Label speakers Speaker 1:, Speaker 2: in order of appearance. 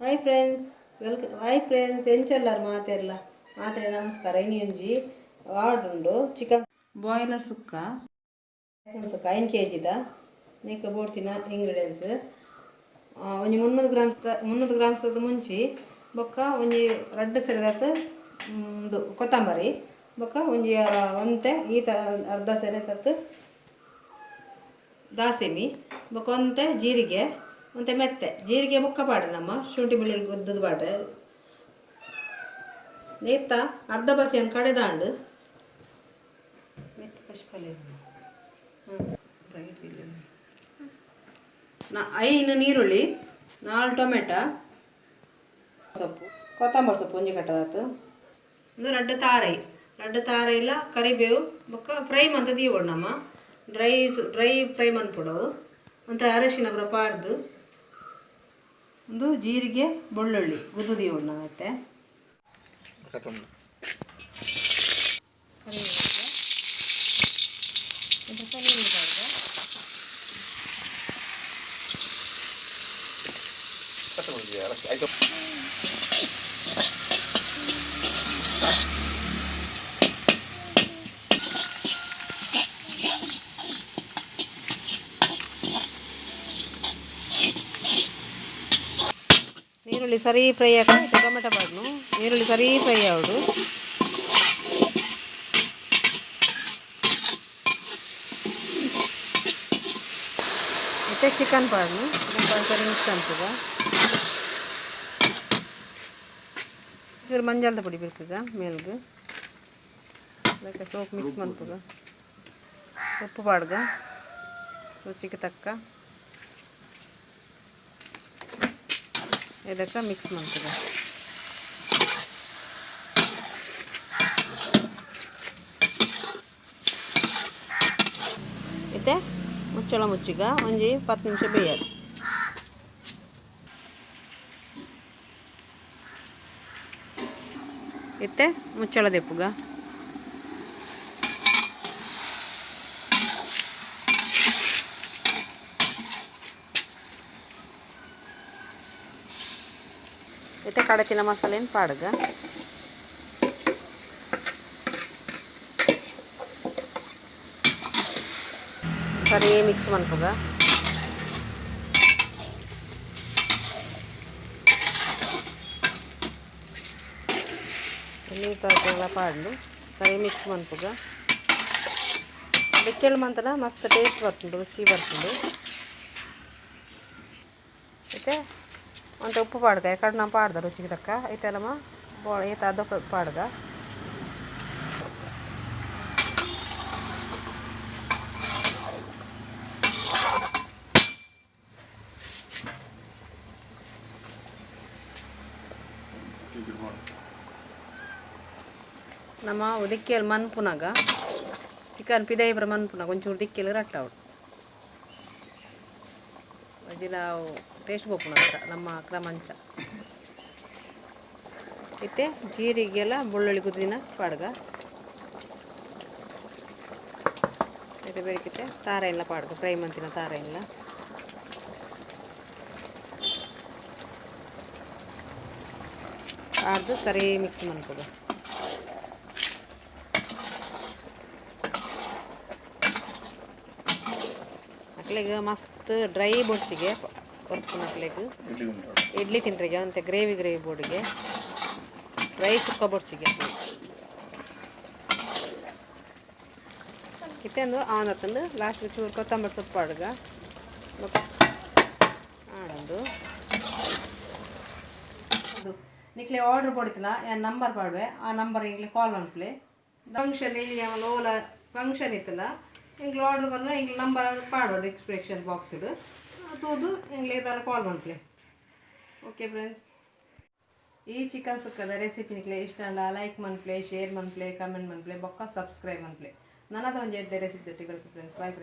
Speaker 1: Hi friends, welcome. Hi friends, ಎಂಚೊಲ್ಲಾರ್ ಮಾತೆರ್ಲ ಮಾತ್ರೆ ನಮಸ್ಕಾರ. ಇನಿ ಒಂಜಿ ಆರ್ಡರ್ ಉಂಡು ಚಿಕನ್ ಬಾಯ್ಲರ್ ಸುಕ್ಕ ಸುಕ್ಕ 5 ಕೆಜಿದ ನೆಕ್ ಬೋಡ್ತಿನ ಇಂಗ್ರೀಡಿಯೆಂಟ್ಸ್ ಒಂಜಿ 300 ಗ್ರಾಮ್ಸ್ 300 ಗ್ರಾಮ್ಸ್ ಮುಂಚಿ ಬೊಕ್ಕ ಒಂಜಿ ರಡ್ಡ್ ಸೆರೆದಾತ್ ಉಂದು ಕೊತ್ತಂಬರಿ ಬೊಕ್ಕ ಒಂಜಿ ಒಂತೆ ಈತ ಅರ್ಧ ಸೆರೆದಾತ್ ದಾಸೆಮಿ ಬೊಕ್ಕ ಒಂತೆ ಜೀರಿಗೆ ಒಂತೆ ಮೆತ್ತೆ ಜೀರಿಗೆ ಬೊಕ್ಕ ಪಾಡ ನಮ್ಮ ಶುಂಠಿ ಬೆಳ್ಳುಳ್ಳಿ ಗುದ್ದದ ಪಾಡ್ರೆ ನೇತ ಅರ್ಧ ಬಸಿಯನ್ನು ಕಡೆದಾಂಡು ಮೆತ್ತೆ ಕಶ್ಪಲೆ 5 ನೀರುಳ್ಳಿ 4 ಟೊಮೆಟೊ ಸೊಪ್ಪು ಕೊತ್ತಂಬರಿ ಸೊಪ್ಪು ಒಂಜಿ ಕಟ್ಟದಾತು ಒಂದು ರಡ್ಡು ತಾರೈ ರಡ್ಡು ತಾರೈ ಇಲ್ಲ ಕರಿಬೇವು ಬೊಕ್ಕ ಫ್ರೈ ಮಂತ ದೀವೊಡು ನಮ್ಮ ಡ್ರೈ ಡ್ರೈ ಫ್ರೈ ಮನ್ಪೊಡವು ಅಂತ ಅರಶಿನ ಪೂರ ಪಾಡ್ದು ಒಂದು ಜೀರಿಗೆ ಬೆಳ್ಳುಳ್ಳಿ ಗುದ್ದು ದೀವೊಡು ನಾವು ನೀರುಳ್ಳಿ ಸರಿ ಫ್ರೈ ಹಾಕಿ ಟೊಮೆಟೊ ಪಾಡ್ನು ನೀರುಳ್ಳಿ ಸರಿ ಫ್ರೈ ಆವಡು ಮತ್ತೆ ಚಿಕನ್ ಪಾಡ್ನು ಚಿಕನ್ ಸರಿ ಮಿಕ್ಸ್ ಅನ್ಪುಗ ಚೂರು ಮಂಜಾಲ್ದ ಪೊಡಿ ಬೇಕೀಗ ಮೇಲ್ಗ್ ಅದಕ್ಕೆ ಸೋಪ್ ಮಿಕ್ಸ್ ಮನ್ಪುಗ ಉಪ್ಪು ಪಾಡ್ಗ ರುಚಿಗೆ ತಕ್ಕ ಇದಕ್ಕೆ ಮಿಕ್ಸ್ ಮನ್ಪುಗ ಇತ್ತೆ ಮುಚ್ಚಳ ಮುಚ್ಚಿಗ ಒಂಜಿ 10 ನಿಮಿಷ ಬೇಯಡ್. ಇತ್ತೆ ಮುಚ್ಚಳ ದೆಪ್ಪುಗ ಇತ್ತೆ ಕಡತಿನ ಮಸಾಲೆನ್ ಪಾಡ್ಗ ಸರಿ ಮಿಕ್ಸ್ ಮನ್ಪುಗ ನೀರು ತಾಕೆಲ್ಲ ಪಾಡ್ದು ಸರಿ ಮಿಕ್ಸ್ ಮನ್ಪುಗ ಬೆಕ್ಕೆಳ್ ಮಂತನ ಮಸ್ತ್ ಟೇಸ್ಟ್ ಬರ್ಪುಂಡು ರುಚಿ ಬರ್ಪುಂಡು ಇತ್ತೆ ಒಂತೆ ಉಪ್ಪು ಪಾಡ್ಗ ಎಕಡೆ ನಾ ಪಾಡ್ದ ರುಚಿಗೆ ತಕ್ಕ ಇತ್ತೆಲಮ ಬೋಳ ಏತ ಅದೊಕ್ಕ ಪಾಡ್ಗ ನಮ್ಮ ಉದಿಕ್ಕೆಲ್ ಮನ್ಪುನಗ ಚಿಕನ್ ಪಿದೈಬ್ರ ಮನ್ಪುನಗ ಒಂಚೂರು ದಿಕ್ಕೆಲ್ ರಟ್ಟಾವಡು ಅಜಿಲ ಟೇಸ್ಟ್ ಬೋಪುನ ನಮ್ಮ ಕ್ರಮಂಚ ಇತ್ತೆ ಜೀರಿಗೆಲ್ಲ ಬೆಳ್ಳುಳ್ಳಿ ಗುದ್ದಿನ ಪಾಡ್ಗ ಇದು ಬೇಕಿತ್ತೆ ತಾರ ಎಲ್ಲ ಪಾಡ್ಗ ಫ್ರೈ ಮಂತಿನ ತಾರ ಎಲ್ಲ ಪಾಡ್ದು ಸರಿ ಮಿಕ್ಸ್ ಮನ್ಪುಗ ಅಕ್ಲೆಗ್ ಮಸ್ತ್ ಡ್ರೈ ಬೊಡ್ಚಿಗೆ ಕೊರ್ಪುನಕ್ಲೆಗ್ ಇಡ್ಲಿ ತಿನ್ರಿಗೆ ಅಂತೆ ಗ್ರೇವಿ ಗ್ರೇವಿ ಬೋಡಿಗೆ ಡ್ರೈ ಸುಕ್ಕ ಬೊಡ್ಚಿಗೆ ಇತ್ತೆಂದು ಆನತ್ತಂದು ಲಾಸ್ಟ್ ಚೂರು ಕೊತ್ತಂಬರಿ ಸೊಪ್ಪು ಅಡ್ಗ ಆಡಂದು ಅದು ನಿಕ್ಲೆ ಆರ್ಡ್ರ್ ಕೊಡ್ತಿಲ್ಲ ಯಾನ್ ನಂಬರ್ ಪಾಡುವೆ ಆ ನಂಬರ್ ಎಂಕ್ಲೆ ಕಾಲ್ ಮನ್ಪುಲೆ ಫಂಕ್ಷನ್ ಇಲ್ಲಿ ಓಲ ಫಂಕ್ಷನ್ ಇತ್ತಲ್ಲ ಎಂಕ್ಲೆ ಆರ್ಡ್ರ್ ಕೊರ್ನ ಎಂಕ್ಲೆ ನಂಬರ್ ಪಾಡುವ ಡಿಸ್ಕ್ರಿಪ್ಷನ್ ಬಾಕ್ಸ್ ತೂದು ಎಂಕ್ಲೆ ದಾಲ ಕಾಲ್ ಮನ್ಪುಲೆ. ಓಕೆ ಫ್ರೆಂಡ್ಸ್, ಈ ಚಿಕನ್ ಸುಕ್ಕದ ರೆಸಿಪಿ ನಿಕ್ಲೆ ಇಷ್ಟ ಅಂಡ ಲೈಕ್ ಮನ್ಪುಲೆ, ಶೇರ್ ಮನ್ಪುಲೆ, ಕಮೆಂಟ್ ಮನ್ಪುಲೆ, ಬೊಕ್ಕ ಸಬ್ಸ್ಕ್ರೈಬ್ ಮನ್ಪುಲೆ. ನನದ ಒಂಜಿ ಎಡ್ಡೆ ರೆಸಿಪಿ ದೊಟ್ಟಿಗೆ ಫ್ರೆಂಡ್ಸ್. Bye friends.